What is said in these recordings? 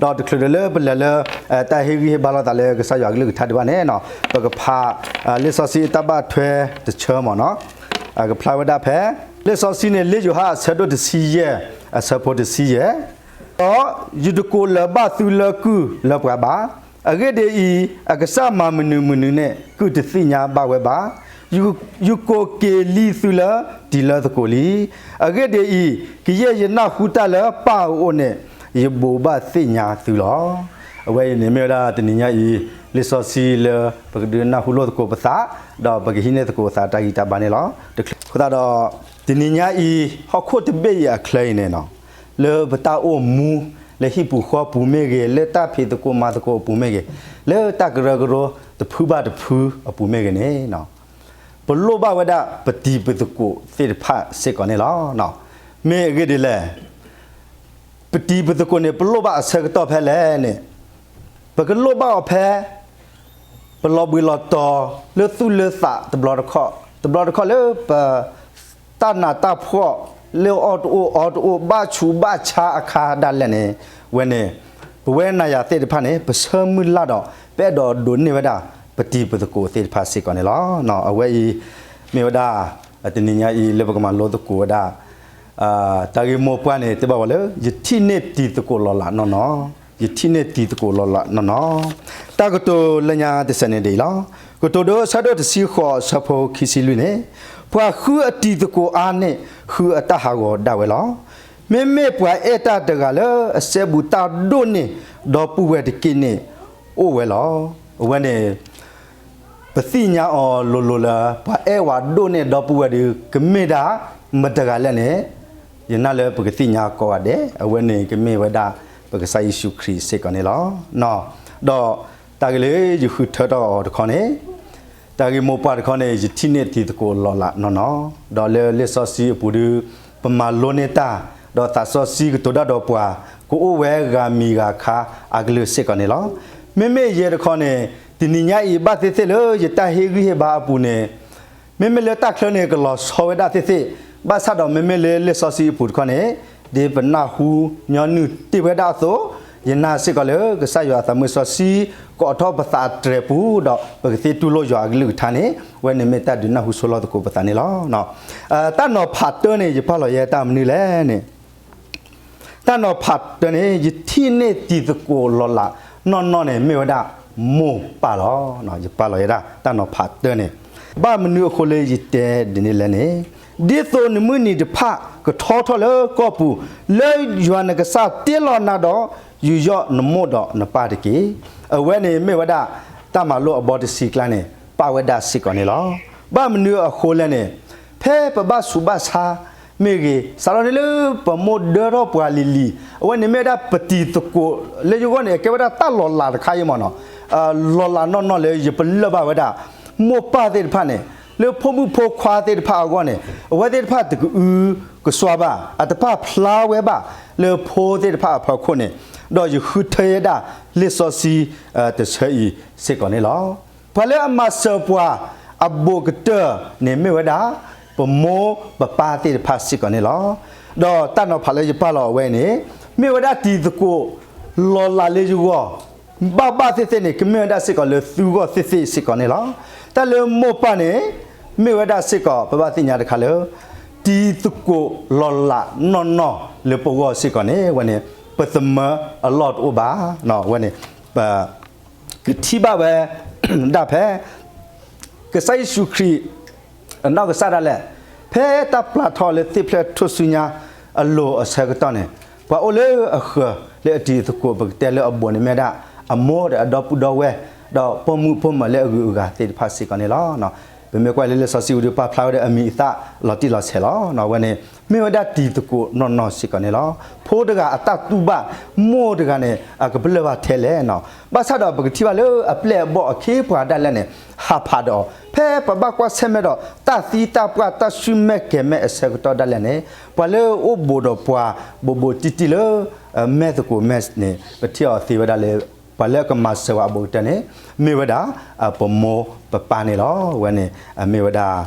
ဒီးတချုးဒီးလၢပလဲၤလၢ တၢ်ဟ့ၣ်ဂံၢ်ဟ့ၣ်ဘါလိာ်သးလၢကစၢ်ယွၤအကလုၢ်ကထါဒံးဘၣ်န့ၣ်, ပကဖး လံာ်စီဆှံအတၢ်ဘၣ်ထွဲတဆၢမ့ၢ်နီၤ, ကဖျါဝဲဒၣ်ဖဲ လံာ်စီဆှံန့ၣ် လံာ်ယိၤဟၣ်အဆၢဒိၣ်တဆံယဲၢ် အဆၢဖိတဆံယဲၢ်, ဒီးယတကိးလၢၤဘၣ်သုလၢကုၢ်လၢပှၤဘၣ်. အဂ့ၢ်ဒ်အံၤ, အကစၢ်မၤမနုၤမနုၤန့ၣ် ကုၢ်တသ့ၣ်ညါဘၣ်ဝဲဘၣ်. ယ ယကိးက့ၤလံသုလၢတံၤလၢသကိးလံ. အဂ့ၢ်ဒ်အံၤ, ကယဲၢ်ယနၢ်ဟူတၢ်လၢပၢ်အအိၣ်န့ၣ် ယဘိးဘၣ်သ့ၣ်ညါသုလီၤ. အဝဲအံၤန့ၣ်မ့ၢ်ဝဲဒၣ်တနံၤညါအံၤ လံာ်စီဆှံလၢပကဒုးနၢ်ဟူလိာ်သကိးပသး, ဒီးပကဟံးန့ၢ်သကိးပသးတၢ်ဂံၢ်တၢ်ဘါန့ၣ်လီၤ. တချုးအဃိသတးဒီး တနံၤညါအံၤ ဟီၣ်ခိၣ်တဘ့ၣ်အံၤအချၢအံၤန့ၣ်နီၤ, လၢပတၢ်အိၣ်မူ လၢဟံၣ်ပူၤဃီပူၤမ့ၢ်ဂ့ၤ, လၢတၢ်ဖံးသကိးမၤသကိးအပူၤမ့ၢ်ဂ့ၤ, လၢတၢ်ကရၢကရိတဖုဘၣ်တဖုအပူၤမ့ၢ်ဂ့ၤန့ၣ်, ပလိၣ်ဘၣ်ဝဲဒၣ်ပတံၤပသကိးသ့ၣ်တဖၣ်စ့ၢ်ကီးန့ၣ်လီၤ. မ့ၢ်အဂ့ၢ်ဒ်လဲၣ်, ပတံၤပသကိးန့ၣ် ပလိၣ်ဘၣ်အဆၢကတီၢ်ဖဲလဲၣ်န့ၣ်, ပကလိၣ်ဘၣ်အီၤဖဲ ပလီၤဘှံးလီၤတီၤလၢသူၣ်လၢသးတဘျီတခီၣ်, တဘျီတခီၣ်လၢပ တၢ်နးတၢ်ဖှီၣ် လၢအီၣ်တအိၣ်အီတအိၣ် ဘၣ်ဆူးဘၣ်ဆါအခါဒၣ်လဲာ်န့ၣ်, ဝဲန့ၣ် ပဝဲနၤယၤသ့ၣ်တဖၣ်န့ၣ် ပဆၢမုၢ်လၢ်ဒီး ပအဲၣ်ဒိးဒိးန့ၢ်ဝဲဒၣ် ပတံၤပသကိးသ့ၣ်တဖၣ်စ့ၢ်ကီးန့ၣ်လီၤ. အဝဲအံၤ မ့ၢ်ဝဲဒၣ် တနံၤညါအံၤလၢပကမၤလိသကိးဝဲဒၣ် တၢ်ဂ့ၢ်မိၢ်ပှၢ်န့ၣ် တဲဘၣ်ဝဲလၢ ယထံၣ်န့ၢ်တံၤသကိးလီၤလးနီၢ်နီၢ်, ယထံၣ်န့ၢ်တံၤသကိးလီၤလးနီၢ်နီၢ်. တၢ်ကတိၤလၢညါတစဲးန့ၣ်ဒ်အံၤလီၤ. ကတိၤဒိအဆၢဒိၣ်တဆံဃိးအဆၢဖိခံဆံလွံၢ်န့ၣ်, ပှၤဃုအတံၤသကိးအါန့ၣ် ဃုအတၢ်ဟးဂီၤဒၣ်ဝဲလီၤ. မ့မ့ၢ်ပှၤအဲၣ်တၢ်တဂၤလၢအစဲဘူးတၢ်ဒိၣ်န့ၢ်ဒီပုၢ်ဝဲၢ်တက့ၢ်န့ၣ် အိၣ်ဝဲလီၤ. အဝဲန့ၣ် ပသ့ၣ်ညါအီၤလိၤလိၤလၢ ပှၤအဲၣ်ဝဲဒိၣ်န့ၢ်ဒီပုၢ်ဝဲၢ်ဒီး ကမ့ၢ်ဒၣ်မတၤတဂၤလဲၣ်န့ၣ်, ယနာ်လၢပကသ့ၣ်ညါကိးဂၤဒဲး, အဝဲန့ၣ်ကမ့ၢ်ဝဲဒၣ် ပကစၢ်ယ့ၣ်ၡူးခရံာ်စ့ၢ်ကီးန့ၣ်လီၤ. ဒီးတၢ်ဂ့ၢ်လၢယဃုထၢထီၣ်အီၤတခီန့ၣ်, တၢ်ဂ့ၢ်မိၢ်ပှၢ်တခီန့ၣ် ယထံၣ်န့ၢ်တံၤသကိးလီၤလးနီၢ်နီၢ်, ဒီးလၢလံာ်စီဆှံအပူၤဒီး ပမၤလိန့ၢ်တၢ်, ဒီးသးစီဆှံကတိၤတၢ်ဒီးပှၤ ကအိၣ်ဝဲဂၤမံၤဂၤခါအကလုာ်စ့ၢ်ကီးန့ၣ်လီၤ. မ့မ့ၢ်ယဲတခီန့ၣ် တနံၤညါအံၤ ဘၣ်သ့ၣ်သ့ၣ်လၢယတၢ်ဟ့ၣ်ဂံၢ်ဟ့ၣ်ဘါအပူၤန့ၣ်, မ့မ့ၢ်လၢတၢ်ချၢန့ၣ် ကလီၤဆီဝဲဒၣ်သ့ၣ်သ့ၣ်, ဘၣ်ဆၣ်ဒီးမ့မ့ၢ်လၢလံာ်စီဆှံအပူၤတခီန့ၣ်, ဒ်ပနၢ်ဟူညီနုၢ်တ့ၢ်ဝဲဒၣ်အသိး, ယနာ်စ့ၢ်ကီးလၢကစၢ်ယွၤအသးမုၢ်စီဆှံ ကအိးထီၣ်ပသးအတြဲၤပူၤ ဒီးပကသ့တူၢ်လိာ်ယွၤအကလုၢ်ကထါန့ၣ်, ဝဲန့ၣ်မ့ၢ်တၢ်ဒုးနၢ်ဟူဆိလီၤသကိးပသးန့ၣ်လီၤ. တၢ်နီၤဖးတၢန့ၣ် ယပာ်လီၤယဲတၢ်မနုၤလဲၣ်န့ၣ် တၢ်နီၤဖးတၢန့ၣ် ယထံၣ်န့ၢ်တံၤသကိးလီၤလးနီၢ်နီၢ်န့ၣ် မ့ၢ်ဝဲဒၣ်မိၢ်ပၢ်လီၤ. ယပာ်လီၤယဲဒၣ်တၢ်နီၤဖးတၢန့ၣ်, ဘၣ်မနုၤအဃိလၢယတဲဒ်န့ၣ်လဲၣ်န့ၣ်, ဒ်သိးနမုၢ်နံၤတဖၣ်ကထီထီၣ်လၢကီၢ်ပူၤ, လၢယွၤနကစၢ်တ့လီၤနၤဒီး ယူးယီၣ်နမိၢ်ဒီးနပၢ်တက့ၢ်. အဝဲန့ၣ်မ့ၢ်ဝဲဒၣ် တၢ်မၤလိာ်အဘီတဆံကျါန့ၣ် ပာ်ဝဲဒၣ်စ့ၢ်ကီးန့ၣ်လီၤ. ဘၣ်မနုၤအဃိလဲၣ်န့ၣ်, ဖဲပဘၣ်ဆူးဘၣ်ဆါမ့ၢ်ဂ့ၤ, စးထီၣ်န့ၣ်လၢပမိၢ်ဒၢထီၣ်ပှၤလံၤလံၤ, အဝဲန့ၣ်မ့ၢ်ဝဲဒၣ်ပတံၤသကိး, လၢယဂီၢ်န့ၣ် အကဲဝဲဒၣ်တၢ်လီၤလးတခါအံၤမ့ၢ်နီၤ, လီၤလးနီၢ်နီၢ်လၢယပလၢၢ်ဘၣ်ဝဲဒၣ် မိၢ်ပၢ်သ့ၣ်တဖၣ်န့ၣ်, လၢဖိမုၣ်ဖိခွါသ့ၣ်တဖၣ်အဂီၢ်န့ၣ်, အဝဲသ့ၣ်တဖၣ်တကအုကစွါဘၣ်, အတပာ်ဖျါဝဲဘၣ်လၢဖိသ့ၣ်တဖၣ်အဖီခိၣ်န့ၣ်, ဒီးယဃုထၢဝဲဒၣ်လံာ်စီဆှံတဆၢအံၤစ့ၢ်ကီးန့ၣ်လီၤ. ပှၤလၢအမၤစၢၤပှၤအဘူးကတၢၢ်န့ၣ်မ့ၢ်ဝဲဒၣ် ပမိၢ်ပပၢ်သ့ၣ်တဖၣ်စ့ၢ်ကီးန့ၣ်လီၤ. ဒီးတၢ်နီၤဖးလၢယပာ်လီၤအဝဲန့ၣ် မ့ၢ်ဝဲဒၣ်တံၤသကိးလီၤလးလၢယဂီၢ် ဘၣ်ဘၣ်သ့ၣ်သ့ၣ်န့ၣ် ကမ့ၢ်ဝဲဒၣ်စ့ၢ်ကီးလၢသုဂီၢ်သ့ၣ်သ့ၣ်စ့ၢ်ကီးန့ၣ်လီၤ. တၢ်လၢမိၢ်ပၢ်န့ၣ် မ့ၢ်ဝဲဒၣ်စ့ၢ်ကီး ပဘၣ်သ့ၣ်ညါတခါလၢ တံၤသကိးလီၤလးနီၢ်နီၢ်လၢပဂီၢ်စ့ၢ်ကီးန့ၣ် ဝဲန့ၣ် ပသမၢအလီၢ်တအိၣ်ဘၣ်. ဝဲန့ၣ် ပ ကထံၣ်ဘၣ်ဝဲဒၣ်ဖဲ ကစၢ်ယ့ၣ်ၡူးခရံာ် အနီၢ်ကစၢ်ဒၣ်လဲာ် ဖဲတၢ်ပျၢ်ထီၣ်လၢသ့ၣ်ဖျၢၣ်ထူၣ်စုညါအလိၤအဆၢကတီၢ်န့ၣ် ပှၤအိၣ်လၢအဃၢၤလၢအတံၤသကိး ပကတဲလၢအဘူးန့ၣ်မ့ၢ်ဝဲဒၣ် အမိၢ်ဒီးအဒီပုၢ်ဒီဝဲၢ် ဒီးပိာ်မုၣ်ပိာ်မၢၤလၢအဂုၤအဂၤသ့ၣ်တဖၣ်စ့ၢ်ကီးန့ၣ်လီၤ. ပမ့ၢ်ကွၢ်လၢလံာ်စီဆှံဝံၤဒီး ပာ်ဖျါဝဲဒီးအမံၤအသၣ်လီၤတံၢ်လီၤဆဲးလီၤ. ဝဲန့ၣ် မ့ၢ်ဝဲဒၣ်တံၤသကိးနီၢ်နီၢ်စ့ၢ်ကီးန့ၣ်လီၤ. ဖိတဂၤအတၢ်တူၢ်ဘၣ် မိၢ်တဂၤန့ၣ် အကပလၢၢ်ဘၣ်ထဲလဲၣ်န့ၣ်. ဘၣ်ဆၣ်ဒီးပကထံၣ်ဘၣ်လၢအပျဲၢ်အဘီၣ်အခ့အပှၤဒၣ်လဲာ်န့ၣ် ဟးဖးဒီး ဖဲပဘၣ်ကွၢ်ဆၢၣ်မဲာ်ဒီး တၢ်သံတၢ်ပှၢ်တၢ်ဆူၣ်မဲာ်ကဲၤမဲာ်အဆၢကတီၢ်ဒၣ်လဲာ်န့ၣ် ပှၤလၢအအိၣ်ဘူးဒီးပှၤဘူးဘူးတံၢ်တံၢ်လၢ မဲာ်သကိးမဲာ်န့ၣ် ပထံၣ်အီၤသ့ဝဲဒၣ်လၢ ပှၤလၢအကမၤစၢၤဝဲအဘူးကတၢၢ်န့ၣ် မ့ၢ်ဝဲဒၣ် ပမိၢ်ပပၢ်န့ၣ်လီၤ. ဝဲန့ၣ် မ့ၢ်ဝဲဒၣ်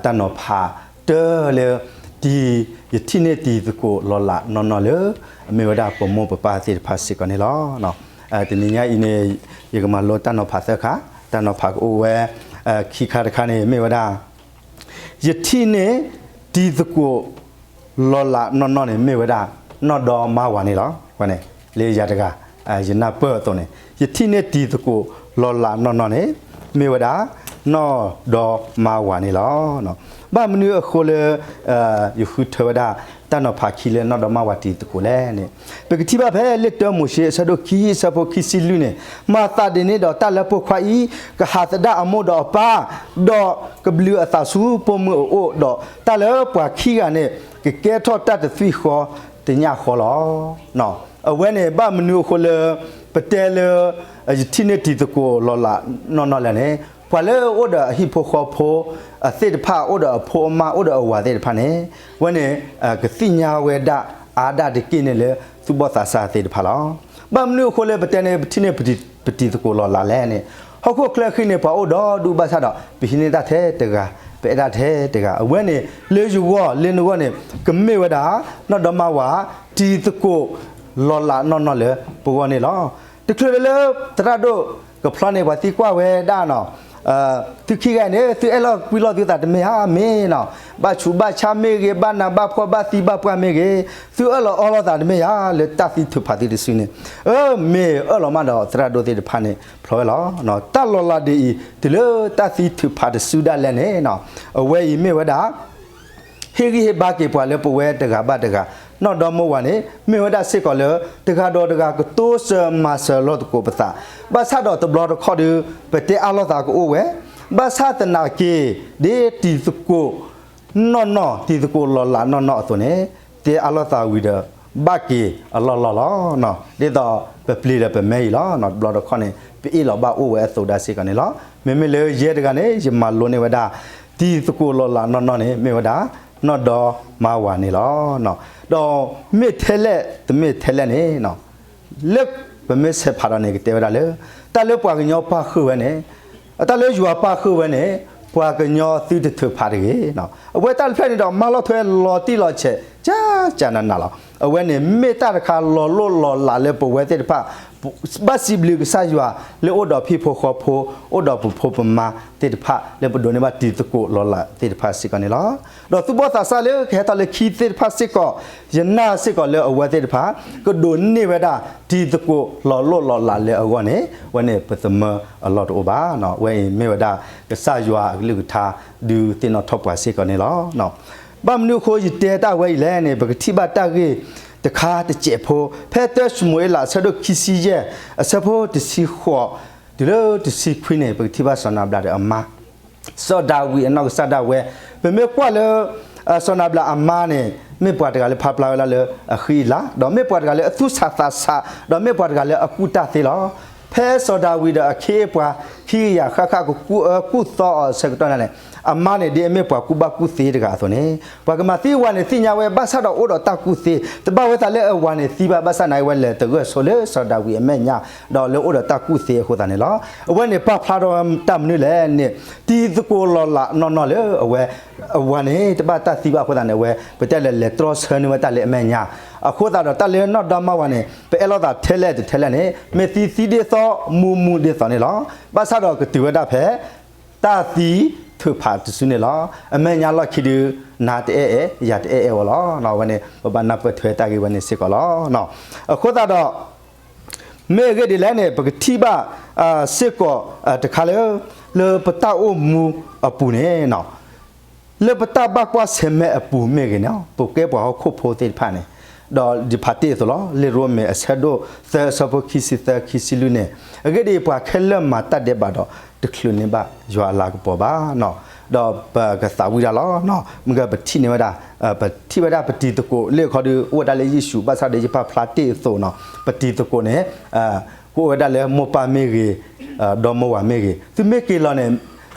တၢ်နီၤဖးတၢၢ်လၢ တံၤ, ယထံၣ်န့ၢ်တံၤသကိးလီၤလးနီၢ်နီၢ်လၢ မ့ၢ်ဝဲဒၣ်ပမိၢ်ပပၢ်သ့ၣ်တဖၣ်စ့ၢ်ကီးန့ၣ်လီၤ. တနံၤညါအံၤန့ၣ် ယကမၤလိတၢ်နီၤဖးသၢခါ, တၢ်နီၤဖးကအိၣ်ဝဲ ခံခါတခါန့ၣ် မ့ၢ်ဝဲဒၣ် ယထံၣ်န့ၢ်တံၤသကိးလီၤလးနီၢ်နီၢ်န့ၣ် မ့ၢ်ဝဲဒၣ် နီၢ်ဒီမါဝၤန့ၣ်လီၤ. ဝဲန့ၣ် လၢယၤတဂၤ ယနၢ်ပၢၢ်အသိးန့ၣ် ယထံၣ်န့ၢ်တံၤသကိးလီၤလးနီၢ်နီၢ်န့ၣ် မ့ၢ်ဝဲဒၣ် နီၢ်ဒီမါဝၤန့ၣ်လီၤ. ဘၣ်မနုၤအဃိလၢ ယဃုထၢဝဲဒၣ် တၢ်နီၤဖးခံလၢနီၢ်ဒီမါဝၤတံၤသကိးလဲၣ်န့ၣ်, ပကထံၣ်ဘၣ်ဖဲလံာ်တၢမိၤၡ့ အဆၢဒိၣ်ခံ အဆၢဖိခံဆံလွံၢ်န့ၣ်, မၤသးဒ်န့ၣ်ဒီးတၢ်လၢပိာ်ခွါအံၤ ကဟးသဒၣ်အမိၢ်ဒီးအပၢ်, ဒီးကဘျုးအသးဆူပိာ်မုၣ်အအိၣ်, ဒီးတၢ်လၢပှၤခံဂၤန့ၣ် ကကဲထီၣ်တၢ်တသွံၣ်ဃီတညၣ်ဃီလီၤ. အဝဲန့ၣ် ဘၣ်မနုၤအဃိလၢ ပတဲလၢ ယထံၣ်န့ၢ်တံၤသကိးလီၤလးနီၢ်နီၢ်လဲၣ်န့ၣ်, ပှၤလၢအိၣ်ဒီးအဟံၣ်ဖိဃီဖိ အသ့ၣ်တဖၣ် အိၣ်ဒီးအဖိအမါ အိၣ်ဒီးအဝၤသ့ၣ်တဖၣ်န့ၣ်, ဝဲန့ၣ် ကသ့ၣ်ညါဝဲဒၣ်အါဒၣ်တက့ၢ်န့ၣ်လၢ သူၣ်ဘီၣ်သးစၢ်သ့ၣ်တဖၣ်လီၤ. ဘၣ်မနုၤအဃိလၢပတဲန့ၣ် ပထံၣ်န့ၢ်ပတံၤသကိးလီၤလးလဲၣ်န့ၣ်, ဟီၣ်ခိၣ်ချၢဃံန့ၣ် ပှၤအိၣ်ဒီဒူၣ်ဘၣ်ဆၣ်ဒီး ပဟံးန့ၢ်တၢ်ထဲတဂၤ, ပအဲၣ်တၢ်ထဲတဂၤ, အဝဲန့ၣ် လၢယဂီၢ်လၢနဂီၢ်န့ၣ် ကမ့ၢ်ဝဲဒၣ် နီၢ်ဒီမါဝၤ တံၤသကိးလီၤလးနီၢ်နီၢ်လၢပဂီၢ်န့ၣ်လီၤ. တချုးလၢသရၣ်ဒိၣ်ကဖျီန့ၣ် ပှၤသံကွၢ်ဝဲဒၣ်နီၤ, သုခံဂၤန့ၣ် သုအဲၣ်လီၤကွံလီၤသုသးတမ့ၢ်ဧါ, မ့ၢ်နီၤ, ဘၣ်ဆူးဘၣ်ဆါမ့ၢ်ဂ့ၤ, ဘၣ်နးဘၣ်ဖှီၣ်ဘၣ်သံဘၣ်ပှၢ်မ့ၢ်ဂ့ၤ, သုအၢၣ်လီၤအီလီၤသးတမ့ၢ်ဧါ, လၢတၢ်သံထုးဖးသုတစုန့ၣ်, အၢ မ့ၢ်အၢၣ်လီၤမးဒီး သရၣ်ဒိၣ်သ့ၣ်တဖၣ်န့ၣ် ဖျီဝဲလီၤ. တၢ်လီၤလးဒ်အံၤ တုၤလၢတၢ်သံထုးဖးတစုဒၣ်လဲာ်န့ၣ်, အဝဲအံၤမ့ၢ်ဝဲဒၣ် ဟ့ၣ်ဂံၢ်ဟ့ၣ်ဘါက့ၤပှၤလၢပဝဲတဂၤဘၣ်တဂၤ, နီၢ်ဒီမါဝၤန့ၣ် မ့ၢ်ဝဲဒၣ်စ့ၢ်ကီးလၢ တဂၤဒီးတဂၤကတိစၢၤမၤစၢၤလိာ်သကိးပသး, ဘၣ်ဆၣ်ဒီးတဘျီတခီၣ်ဒီး ပတဲအါလိာ်သးကအိၣ်ဝဲ, ဘၣ်ဆၣ်သနာ်က့ ဒ်တံၤသကိးနီၢ်နီၢ် တံၤသကိးလီၤလးနီၢ်နီၢ်အသိးန့ၣ်, တဲအါလိာ်သးဝံၤဒီး ဘၣ်က့ၤအလီၢ်လီၢ်လီၤ. ဒ်သိးပပျံၤဒီးပမဲအံၤလီၤ, တဘျီတခီၣ်န့ၣ် ပအ့ၣ်လိာ်ဘၣ်အိၣ်ဝဲအသိးဒၣ်စ့ၢ်ကီးန့ၣ်လီၤ. မ့မ့ၢ်လၢယဲတဂၤန့ၣ် ယမၤလိန့ၢ်ဝဲဒၣ် တံၤသကိးလီၤလးနီၢ်နီၢ်န့ၣ် မ့ၢ်ဝဲဒၣ် နီၢ်ဒီမါဝၤန့ၣ်လီၤ. ဒီးမ့ၢ်ထဲလဲၣ် တမ့ၢ်ထဲလဲၣ်န့ၣ် လၢပမ့ၢ်ဆဲးဖးဒီးန့ၣ် ကတဲဝဲဒၣ်လၢ တၢ်လၢပှၤကညီပၣ်ဃုာ်ဝဲန့ၣ်, တၢ်လၢယွၤပၣ်ဃုာ်ဝဲန့ၣ် ပှၤကညီသုတထုးဖးတဂ့ၤ. အဝဲတၢ်တဖျၢၣ်န့ၣ်ဒီး မၤလီၤထွဲလီၤတံၢ်လီၤဆဲး ကၢ်ကၢ်နးနးလီၤ. အဝဲန့ၣ်မ့ၢ်တၢ်တခါလီၤလိၢ်လီၤလးလၢပဝဲသ့ၣ်တဖၣ် ဘၣ်စံးဘျုးကစၢ်ယွၤ လၢအိၣ်ဒီးဟံၣ်ဖိဃီဖိ, အိၣ်ဒီးပဖိပမါသ့ၣ်တဖၣ် လၢပဒိးန့ၢ်ဘၣ်တံၤသကိးလီၤလးသ့ၣ်တဖၣ်စ့ၢ်ကီးန့ၣ်လီၤ. ဒီးသူၣ်ဘီၣ်သးစၢ်လၢကဟဲထီၣ်လၢခံသ့ၣ်တဖၣ်စ့ၢ်ကီး, ယနာ်စ့ၢ်ကီးလၢအဝဲသ့ၣ်တဖၣ် ကဒိးန့ၢ်ဝဲဒၣ် တံၤသကိးလီၤလိၢ်လီၤလးလၢအဂီၢ်န့ၣ် ဝဲန့ၣ်ပသမၢအလီၢ်တအိၣ်ဘၣ်. ဝဲအံၤမ့ၢ်ဝဲဒၣ် ကစၢ်ယွၤအကလုၢ်ကထါ ဒုးသ့ၣ်နီၣ်ထီၣ်ပှၤစ့ၢ်ကီးန့ၣ်လီၤ. ဘၣ်မနုၤအဃိယတဲတၢ်ဝဲအံၤလဲၣ်န့ၣ် ပကထံၣ်ဘၣ်တၢ်ဂ့ၢ်တခါတစဲးဖိ, ဖဲတၢၡမူၤအ့လး အဆၢဒိၣ်ခံဆံယဲၢ် အဆၢဖိတဆံဃိး တုၤလၢတဆံခွံန့ၣ် ပကထံၣ်ဘၣ်စီၤနၤဘလးဒီးအမါ စီၤဒၤဝံးအနီၢ်ကစၢ်ဒၣ်ဝဲ, ပမ့ၢ်ကွၢ်လၢ စီၤနၤဘလးအမါန့ၣ် မ့ၢ်ပှၤတဂၤလၢဖးဖျါဝဲဒၣ်လၢအဃံအလၤ, ဒီးမ့ၢ်ပှၤတဂၤလၢအသူၣ်ဆးသးဆး, ဒီးမ့ၢ်ပှၤတဂၤလၢအကူၣ်တၢ်သ့လီၤ. ဖဲစီၤဒၤဝံးဒီးအခ့အပှၤခံကယၤဃၣ်ဃၣ်ကကူၣ်အၢကူၣ်သီအီၤအဆၢကတီၢ်န့ၣ်, အမါန့ၣ်ဒ်အမ့ၢ်ပှၤကူၣ်ဘၣ်ကူၣ်သ့တဂၤအသိးန့ၣ်, ပှၤကမၤသံဝၤန့ၣ်သ့ၣ်ညါဝဲဘၣ်ဆၣ်ဒီးအိၣ်ဒီးတၢ်ကူၣ်သ့, တဘၣ်ဝဲသးလၢအဝၤန့ၣ်သံဘၣ်, ဘၣ်ဆၣ်န့ၣ်ဝဲလဲၤသဂၢၢ်ဆိလၢစီၤဒၤဝံးအမဲာ်ညါ, ဒီးလၢအိၣ်ဒီးတၢ်ကူၣ်သ့အဃိသတးန့ၣ်လီၤ. အဝဲန့ၣ်ပာ်ဖျါထီၣ်ဝဲတၢ်မနုၤလဲၣ်န့ၣ်, တံၤသကိးလီၤလးနီၢ်နီၢ်လၢအဝဲ, အဝၤန့ၣ် တဘၣ်တၢ်သံဘၣ်အဃိသတးန့ၣ် အဝဲ ပတဲလဲၤလဲၤတြီဆၢန့ၢ်ဝဲတၢ်လၢအမဲာ်ညါ, အဃိသတးဒီးတၢ်လၢနီၢ်ဒီမါဝၤန့ၣ် ပအဲၣ်လိာ်သးထဲလဲၣ်တထဲလဲၣ်န့ၣ် မ့ၢ်သံသံဒ်သိး မူမူဒ်သိးန့ၣ်လီၤ. ဘၣ်ဆၣ်ဒီးကတုၤဝဲဒၣ်ဖဲ တၢ်သံထုးဖးတစုန့ၣ်လီၤ. အမဲာ်ညါလီၢ်ခံဒုး နၤတအဲၣ်အဲၣ် ယၤတအဲၣ်အဲၣ်ဝဲလီၤ. အဝဲန့ၣ် ပဘၣ်နၢ်ပၢၢ်ထွဲတၢ်ဂ့ၢ်ဝဲန့ၣ်စ့ၢ်ကီးလီၤ. အဃိသတးဒီး မ့ၢ်အဂ့ၢ်ဒ်လဲၣ်န့ၣ် ပကထံၣ်ဘၣ် စ့ၢ်ကီးတခါလၢ လၢပတၢ်အိၣ်မူအပူၤန့ၣ် လၢပတၢ်ဘၣ်ကွၢ်ဆၢၣ်မဲာ်အပူၤမ့ၢ်ဂ့ၤန့ၣ် ပကဲပှၤဟီၣ်ခိၣ်ဖိသ့ၣ်တဖၣ်န့ၣ်, ဒီးယဖးတ့ၢ်အသိးလီၤ. လံာ်ရိမ့ၤအဆၢဒိၣ်သၢအဆၢဖိခံဆံသၢ ခံဆံလွံၢ်န့ၣ်, အဂ့ၢ်ဒ်အံၤ, ပှၤခဲလၢာ်မၤတၢ်ဒဲးဘးဒီး တချုးန့ၢ်ဘၣ်ယွၤအလၤကပီၤဘၣ်. ဒီးပကသးဝံၣ်တၢ်လီၤ. မ့ၢ်ပထံၣ်န့ၢ်ဝဲဒၣ်, ပထံၣ်ဝဲဒၣ်ပတံၤသကိးလၢအခီဒုး အိၣ်ဝဲဒၣ်လၢယ့ၣ်ၡူး, ဘၣ်ဆၣ်ဒီးယဖးဖျါတ့ၢ်အသိးန့ၣ်, ပတံၤသကိးန့ၣ် ကအိၣ်ဝဲဒၣ်လၢမိၢ်ပၢ်မ့ၢ်ဂ့ၤ, ဒီမိၢ်ဝၤမ့ၢ်ဂ့ၤ, သုမ့ၢ်က့ၤလီၤန့ၣ်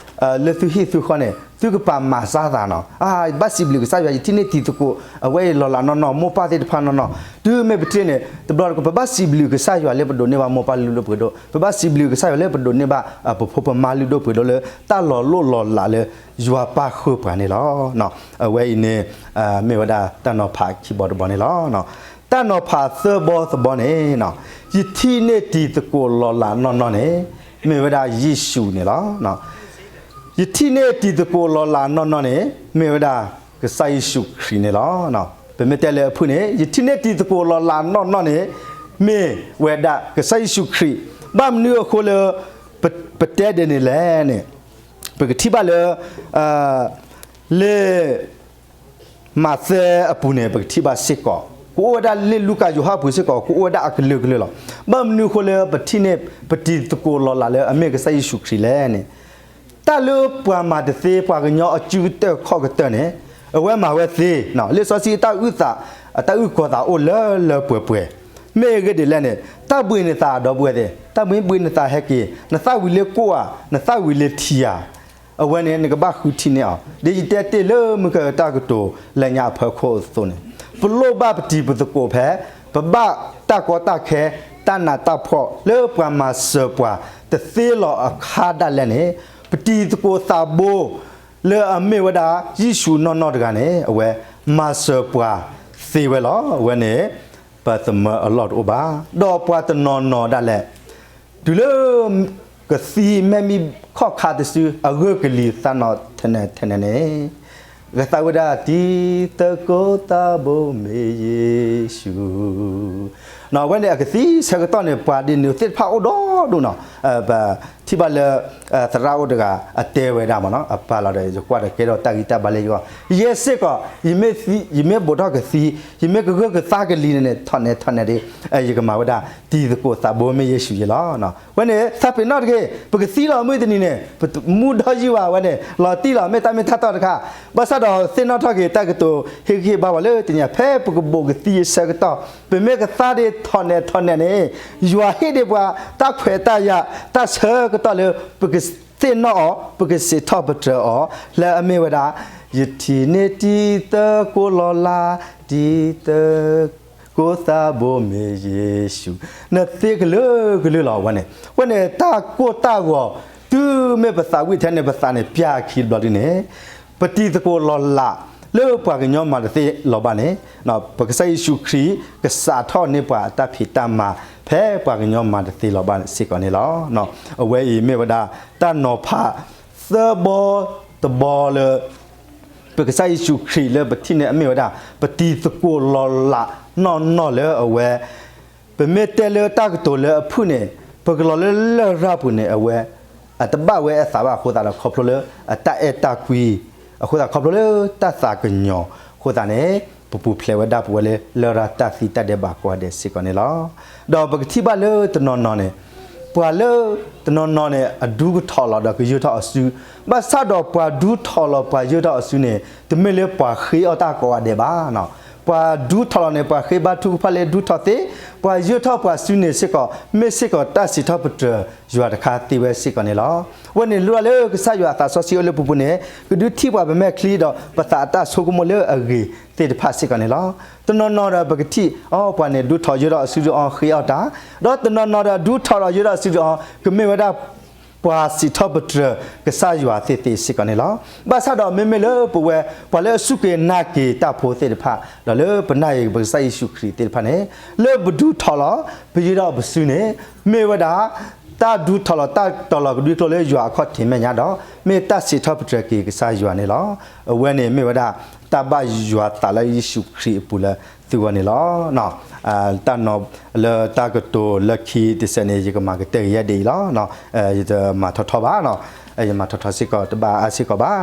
လၢသုဟံၣ်သုဃီန့ၣ် သုကပာ်မၤစၢ်သးနီၤ, ဘၣ်စံးဘျုးကစၢ်ယွၤ ယထံၣ်န့ၢ်တံၤသကိး အဝဲအံၤလီၤလးနီၢ်နီၢ် မိၢ်ပၢ်သ့ၣ်တဖၣ်နီၢ်နီၢ်, တုၤမ့ၢ်ပထံၣ်န့ၣ် တဘျီတခီၣ် ပဘၣ်စံးဘျုးကစၢ်ယွၤလၢပဒိးန့ၢ်ဘၣ်မိၢ်ပၢ်လုၢ်ဒိၣ်ပှ့ၤဒိၣ်, ပဘၣ်စံးဘျုးကစၢ်ယွၤလၢပဒိးန့ၢ်ဘၣ် ပဖိပမါလုၢ်ဒိၣ်ပှ့ၤဒိၣ်လၢ တၢ်လီၤလိၢ်လီၤလးလၢ ယွၤပၢ်ဃုပှၤန့ၣ်လီၤ. အဝဲအံၤန့ၣ် မ့ၢ်ဝဲဒၣ်တၢ်နီၤဖးခံဘီတဘီန့ၣ်လီၤ. တၢ်နီၤဖးသၢဘီတဘီန့ၣ် ယထံၣ်န့ၢ်တံၤသကိးလီၤလးနီၢ်နီၢ်န့ၣ် မ့ၢ်ဝဲဒၣ်ယ့ၣ်ၡူးန့ၣ်လီၤ. ယထံၣ်န့ၢ်တံၤသကိးလီၤလးနီၢ်နီၢ်န့ၣ် မ့ၢ်ဝဲဒၣ်ကစၢ်ယ့ၣ်ၡူးခရံာ်န့ၣ်လီၤ. ပမ့ၢ်တဲလၢအဖုၣ်န့ၣ် ယထံၣ်န့ၢ်တံၤသကိးလီၤလးနီၢ်နီၢ်န့ၣ် မ့ၢ်ဝဲဒၣ်ကစၢ်ယ့ၣ်ၡူးခရံာ်, ဘၣ်မနုၤအဃိလၢ ပတဲဒ်န့ၣ်လဲၣ်န့ၣ် ပကထံၣ်ဘၣ်လၢ လၢ မးသဲအပူၤန့ၣ် ပကထံၣ်ဘၣ်စ့ၢ်ကီး, ကအိၣ်ဝဲဒၣ်လၢလူၤကၣ်ယိၤဟၣ်ပူၤစ့ၢ်ကီး ကအိၣ်ဝဲဒၣ်အကလုာ်ကလုာ်လီၤ. ဘၣ်မနုၤအဃိလၢပထံၣ်န့ၢ် ပတံၤသကိးလီၤလးလၢအမ့ၢ်ကစၢ်ယ့ၣ်ၡူးခရံာ်လဲၣ်န့ၣ်, တၢ်လၢပှၤမၤတသ့ ပှၤကညီအစုကတၢၢ်ခီၣ်ကတၢၢ်န့ၣ် အဝဲမၤဝဲသ့, လံာ်စီဆှံအတၢ်အုၣ်သး အတၢ်အုၣ်ကီၤသးအိၣ်လၢလၢပှဲၤပှဲၤ, မ့ၢ်အဂ့ၢ်ဒ်လဲၣ်န့ၣ် တၢ်ဘှံးနသးဒီပုၢ်ဝဲၢ်သ့ၣ်, တၢ်ဘှံးဘှံးနသးဟဲက့ၤ, နသၣ်ဝံၤလၢကိၣ်ဧါ, နသၣ်ဝံၤလၢထံဧါ, အဝဲန့ၣ် နကဘၣ်ဃုထံၣ်န့ၢ်အီၤ, ဒ်ယတဲတ့ၢ်လၢမုၢ်ကတၢၢ်ကတိၤလၢညါအဖီခိၣ်အသိးန့ၣ်, ပလိၣ်ဘၣ်ပတံၤပသကိးဖဲ ပဘၣ်တၢ်ကီတၢ်ခဲ တၢ်နးတၢ်ဖှီၣ်လၢပှၤမၤစၢၤပှၤတသ့လီၤအခါဒၣ်လဲာ်န့ၣ်, ပတံၤသကိးသးဘိ လၢအမ့ၢ်ဝဲဒၣ်ယ့ၣ်ၡူးနီၢ်နီၢ်တဂၤန့ၣ် အဝဲမၤစၢၤပှၤသ့ဝဲလီၤ. အဝဲန့ၣ် ပသမၢအလီၢ်တအိၣ်ဘၣ်. ဒီးပှၤတနီၤနီၤဒၣ်လဲာ် တုၤလၢကသံမဲာ်မံခီၣ်ခါတစု အဂၢၢ်ကလံၤသးနီၣ်ထဲန့ၣ်ထဲန့ၣ်န့ၣ် ကသးဝဲဒၣ် တံၤသကိးသးဘိမ့ၢ်ယ့ၣ်ၡူး အဝဲန့ၣ်အကသံဆၢကတီၢ်န့ၣ် ပှၤဒ်န့ၣ်သ့ၣ်တဖၣ်အိၣ်ဒီဒူၣ်နီၤ. ပထံၣ်ဘၣ်လၢ သရၣ်အိၣ်တဂၤ အတဲဝဲဒၣ်မ့ၢ်နီၤ, အပၢ်လီၤဒီး ယကွၢ်ဒီးကဲထီၣ်တၢ်ဂံၢ်တၢ်ဘါလၢယဂီၢ်, ယဲစ့ၢ်ကီး ယမ့ၢ်ဘိးထီၣ်ကသံ, ယမ့ၢ်ကဂၢၢ်ကသါကလံၤန့ၣ်န့ၣ် ထီၣ်နဲၣ်ထီၣ်နဲၣ်ဒီး ယကမၤဝဲဒၣ် တံၤသကိးသးဘိမ့ၢ်ယ့ၣ်ၡူးယ့လီၤ. ဝဲန့ၣ် သးပ့ၤနီၣ်တက့ၢ်, ပကသံလီၤမုၢ်တနံၤန့ၣ် ပမူဒီးယုၢ်ဘၣ်ဝဲန့ၣ် လီၤတံၢ်လီၤ မ့ၢ်တၢ်မ့ၢ်တၢ်တီတခါ, ဘၣ်ဆၣ်ဒီးသ့ၣ်နီၣ်ထီၣ်က့ၤတၢ်ကတိၤ ဟ့ၣ်ဂံၢ်ဟ့ၣ်ဘါဝဲလၢတနံၤ ဖဲပကဘိးကသံအဆၢကတီၢ် ပမ့ၢ်ကသါဒ်ထီၣ်နဲၣ်ထီၣ်နဲၣ်န့ၣ် ယွၤဟ့ၣ်ဒံးပှၤတၢ်ခွဲးတၢ်ယာ် တၢ်ဆၢကတီၢ်လၢ ပကသ့ၣ်နီၣ်အီၤ ပကစံးထီၣ်ပတြၢၤအီၤ လၢအမ့ၢ်ဝဲဒၣ် ယထံၣ်န့ၢ်တံၤသကိးလီၤလး တံၤသကိးသးဘိမ့ၢ်ယ့ၣ်ၡူး နသ့ကလုာ်ကလုာ်လီၤ. ဝဲန့ၣ် ဝဲန့ၣ်တၢ်ကိၢ်တၢ်ဂီၤ တုၤမ့ၢ်ပသးဝံၣ်ထဲန့ၣ် ပသးန့ၣ်ပျၢ်အခံတဘျီဒ်န့ၣ် ပတံၤသကိးလီၤလး လၢပှၤကညီမၤတသ့လီၤဘၣ်န့ၣ် ပကစၢ်ယ့ၣ်ၡူးခရံာ် ကစးထီၣ်န့ၢ်ပှၤအတၢ်ဖံးတၢ်မၤ ဖဲပှၤကညီမၤတသ့လီၤဘၣ်စ့ၢ်ကီးန့ၣ်လီၤ. အဝဲအံၤမ့ၢ်ဝဲဒၣ် တၢ်နီၤဖး သၢဘီတဘီလၢ ပကစၢ်ယ့ၣ်ၡူးခရံာ်လၢပထံၣ်န့ၢ်အမ့ၢ်ဝဲဒၣ် ပတံၤသကိးလီၤလးနီၢ်နီၢ်လၢအဝဲ ပမ့ၢ်တဲလၢတၢ်ကတိၤလၢအဖုၣ်န့ၣ် ပကလီၤလၢလရာ်ပူၤန့ၣ် အဝဲ အတဘၣ်ဝဲအသးဘၣ်အဃိသတးဒီး ခီဖျိလၢအတၢ်အဲၣ်တၢ်ကွံ အဃိသတး ခီဖျိလၢတၢ်သးကညီၤအဃိသတးန့ၣ် ပပူၤဖျဲးဝဲဒၣ်ပဝဲလၢ လရာ်တၢ်သံတၢ်ဒဲးဘးကိးဂၤဒဲးစ့ၢ်ကီးန့ၣ်လီၤ. ဒီးပကထံၣ်ဘၣ်လၢတနီၤနီၤန့ၣ် ပှၤလၢတနီၤနီၤန့ၣ် အဒူကထီၣ်လီၤဒီးကယၢထီၣ်အစု, ဘၣ်ဆၣ်ဒီးပှၤဒူထီၣ်လီၤပှၤယၢထီၣ်အစုန့ၣ် တမ့ၢ်လၢပှၤဃ့အီၣ်တၢ်ကိးဂၤဒဲးဘၣ်. ပှၤဒူထီၣ်လီၤန့ၣ် ပှၤဃ့ဘါထုကဖၣ်လၢဒူထီၣ်သ့, ပှၤယၢထီၣ်ပှၤစုန့ၣ်စ့ၢ်ကီး မ့ၢ်စ့ၢ်ကီးတၢ်စံးထီၣ်ပတြၢၤယွၤတခါသ့ဝဲစ့ၢ်ကီးန့ၣ်လီၤ. အဝဲန့ၣ်လိၣ်လၢကစၢ်ယွၤအသးစီဆှံအိၣ်လၢပပူၤန့ၣ် ကဒုးထံၣ်ပှၤပမဲာ်ချံဒီး ပသးအတၢ်ဆိကမိၣ်လၢအဂ့ၤသ့ၣ်တဖၣ်စ့ၢ်ကီးန့ၣ်လီၤ. တနီၤနီၤဒီးပကထံၣ်အီၤ ပှၤန့ၣ်ဒူထီၣ်ယၢထီၣ်အစုဒီးအီၤဃ့အီၣ်တၢ်, ဒီးတနီၤနီၤဒီးဒူထီၣ်ဒီးယၢထီၣ်အစုဒီးအီၤ ကမ့ၢ်ဝဲဒၣ် ပှၤစံးထီၣ်ပတြၢၤကစၢ်ယွၤသ့သ့စ့ၢ်ကီးန့ၣ်လီၤ. ဘၣ်ဆၣ်ဒီးမ့မ့ၢ်လၢပဝဲ ပှၤလၢအစူၢ်က့ၤနာ်က့ၤတၢ်ဖိသ့ၣ်တဖၣ် ဒီးလၢပနာ်က့ၤပကစၢ်ယ့ၣ်ၡူးခရံာ်သ့ၣ်တဖၣ်န့ၣ် လၢပဒူထီၣ်လီၤ ပယၢထီၣ်ပစုန့ၣ် မ့ၢ်ဝဲဒၣ် တၢ်ဒူထီၣ်လီၤ တၢ်တီၤလီၤကဒွံကျိာ်လၢယွၤအခီၣ်ထံးမဲာ်ညါဒီး မ့ၢ်တၢ်စံးထီၣ်ပတြၢၤက့ၤကစၢ်ယွၤန့ၣ်လီၤ. အဝဲန့ၣ်မ့ၢ်ဝဲဒၣ် တၢ်ဘၣ်ယွၤသးလၢယ့ၣ်ၡူးခရံာ်အပူၤလၢသုဂီၢ်န့ၣ်လီၤ. တၢ်နီၤလၢတၢ်ကတိၤလၢခံတစဲးန့ၣ် ယကမၤကတၢၢ်က့ၤယဲဒ်အံၤလီၤ. ယတမၤထီထီဘၣ်, ယမၤထီထီစ့ၢ်ကီး တဘၣ်အါစ့ၢ်ကီးဘၣ်.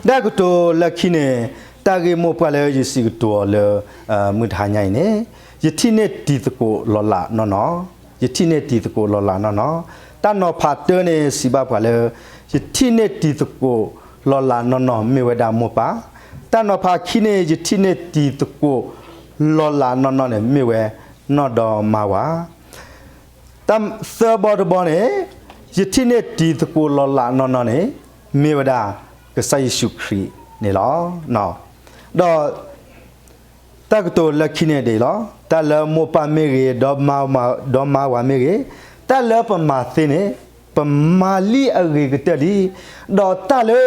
တၢ်ကတိၤလၢခံန့ၣ် တၢ်ဂ့ၢ်မိၢ်ပှၢ်လၢယစံးကတိၤအီၤလၢ မုၢ်တဟါညါအံၤန့ၣ် ယထံၣ်န့ၢ်တံၤသကိးလီၤလးနီၢ်နီၢ်, ယထံၣ်န့ၢ်တံၤသကိးလီၤလးနီၢ်နီၢ်. တၢ်နီၤဖးတၢန့ၣ် စံးဘၣ်ပှၤလၢ ယထံၣ်န့ၢ်တံၤသကိးလီၤလးနီၢ်နီၢ် မ့ၢ်ဝဲဒၣ်မိၢ်ပၢ်. တၢ်နီၤဖးခံန့ၣ် ယထံၣ်န့ၢ်တံၤသကိးလီၤလးနီၢ်နီၢ်န့ၣ် မ့ၢ်ဝဲနီၢ်ဒီမါဝၤ တၢ်သၢဘီတဘီန့ၣ် ယထံၣ်န့ၢ်တံၤသကိးလီၤလးနီၢ်နီၢ်န့ၣ် မ့ၢ်ဝဲဒၣ်ကစၢ်ယ့ၣ်ၡူးခရံာ်န့ၣ်လီၤ. ဒီးတၢ်ကတိၤလၢခံန့ၣ်ဒ်အံၤလီၤ. တၢ်လၢမိၢ်ပၢ်မ့ၢ်ဂ့ၤ, ဒီးမါဝၤမ့ၢ်ဂ့ၤ, တၢ်လၢပမၤသ့န့ၣ်, ပမၤလံအဂ့ၤကတၢၢ်လံ. ဒီးတၢ်လၢ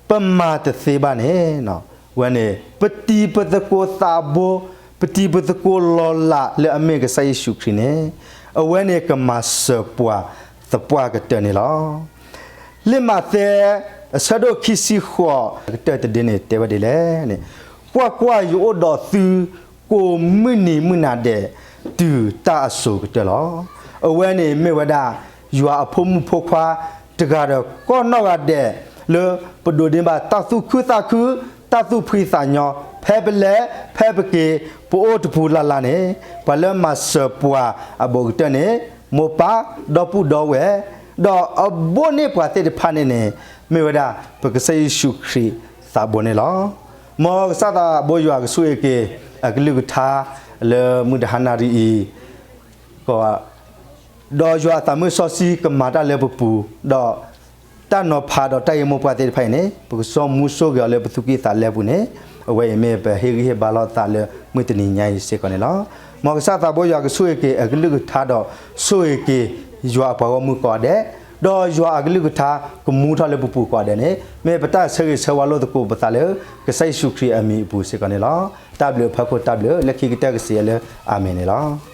ပမၤတသ့ဘၣ်န့ၣ်, ဝဲန့ၣ် ပတံၤပသကိးသးဘိ, ပတံၤပသကိးလီၤလးလၢအမ့ၢ်ကစၢ်ယ့ၣ်ၡူးခရံာ်န့ၣ်, အဝဲန့ၣ်ကမၤစၢၤပှၤသပှၢ်ကတၢၢ်န့ၣ်လီၤ. လံာ်မးသဲ အဆၢဒိၣ်ခံဆံဃိး ကတၢၢ်တဒ့န့ၣ် တဲဝဲဒ်လဲၣ်န့ၣ်, ကွၢ်ကွၢ်, ယအိၣ်ဒီးသုကိးမုၢ်နံၤမုၢ်နၤဒဲး တုၤတၢ်အစိၤကတၢၢ်လီၤ. အဝဲန့ၣ်မ့ၢ်ဝဲဒၣ် ယွၤအဖိမုၣ်ဖိခွါတဂၤဒီးကိးနီၢ်ဂၤဒဲး လၢပဒိးန့ၢ်ဘၣ်တၢ်သူၣ်ခုသးခု, တၢ်သူၣ်ဖှံသးညီ, ဖဲပလဲၤ, ဖဲပက့ၤ, ပအိၣ်တပူၤလၢ်လၢ်န့ၣ်, ပှၤလၢမၤစၢၤပှၤအဘူးကတၢၢ်န့ၣ်, မိၢ်ပၢ်, ဒီပုၢ်ဒီဝဲၢ်, ဒီးအဘိန့ၢ်ပှၤသ့ၣ်တဖၣ်န့ၣ်န့ၣ်, မ့ၢ်ဝဲဒၣ်ပကစၢ်ယ့ၣ်ၡူးခရံာ်သးဘိန့ၣ်လီၤ. မ်ကစၢ်သးဘိယွၤကဆိၣ်ဂ့ၤက့ၤ အကလုၢ်ကထါလၢမုၢ်တဟါနၣ်ရံၣ်အံၤ ကီး, ဒီးယွၤအသးမုၢ်စီဆှံကမၤတၢ်လၢပပူၤ, ဒီးတၢ်နီၤဖးဒီးတၢ်ဂ့ၢ်မိၢ်ပှၢ်သ့ၣ်တဖၣ်အံၤန့ၣ်, ပကစီမူဆိၣ်ဂ့ၤအီၤလၢပသူၣ်ကံၢ်သးလဲပူၤန့ၣ်, အဝဲအံၤမ့ၢ်ပဟ့ၣ်ဂံၢ်ဟ့ၣ်ဘါလိာ်သးလၢမုၢ်တနံၤညါအံၤစ့ၢ်ကီးန့ၣ်လီၤ. မ်ကစၢ်သးဘိယွၤကဆိၣ်ဂ့ၤက့ၤအကလုၢ်ကထါဒီးဆိၣ်ဂ့ၤက့ၤယွၤအပှၤဂီၢ်မုၢ်ကိးဂၤဒဲး, ဒီးယွၤအကလုၢ်ကထါကမူထီၣ်လၢပပူၤကိးဂၤဒဲးန့ၣ်, မ့ၢ်ပတၢ်ဆၢဂ့ၤဆၢဝါလိာ်သကိးပသးလၢကစၢ်ယ့ၣ်ၡူးခရံာ်အမံၤအပူၤစ့ၢ်ကီးန့ၣ်လီၤ. တၢ်ဘျုးအဖီခိၣ်တၢ်ဘျုးလၢခံကတၢၢ်ကစံးအီၤလၢအၤမ့ၣ်န့ၣ်လီၤ.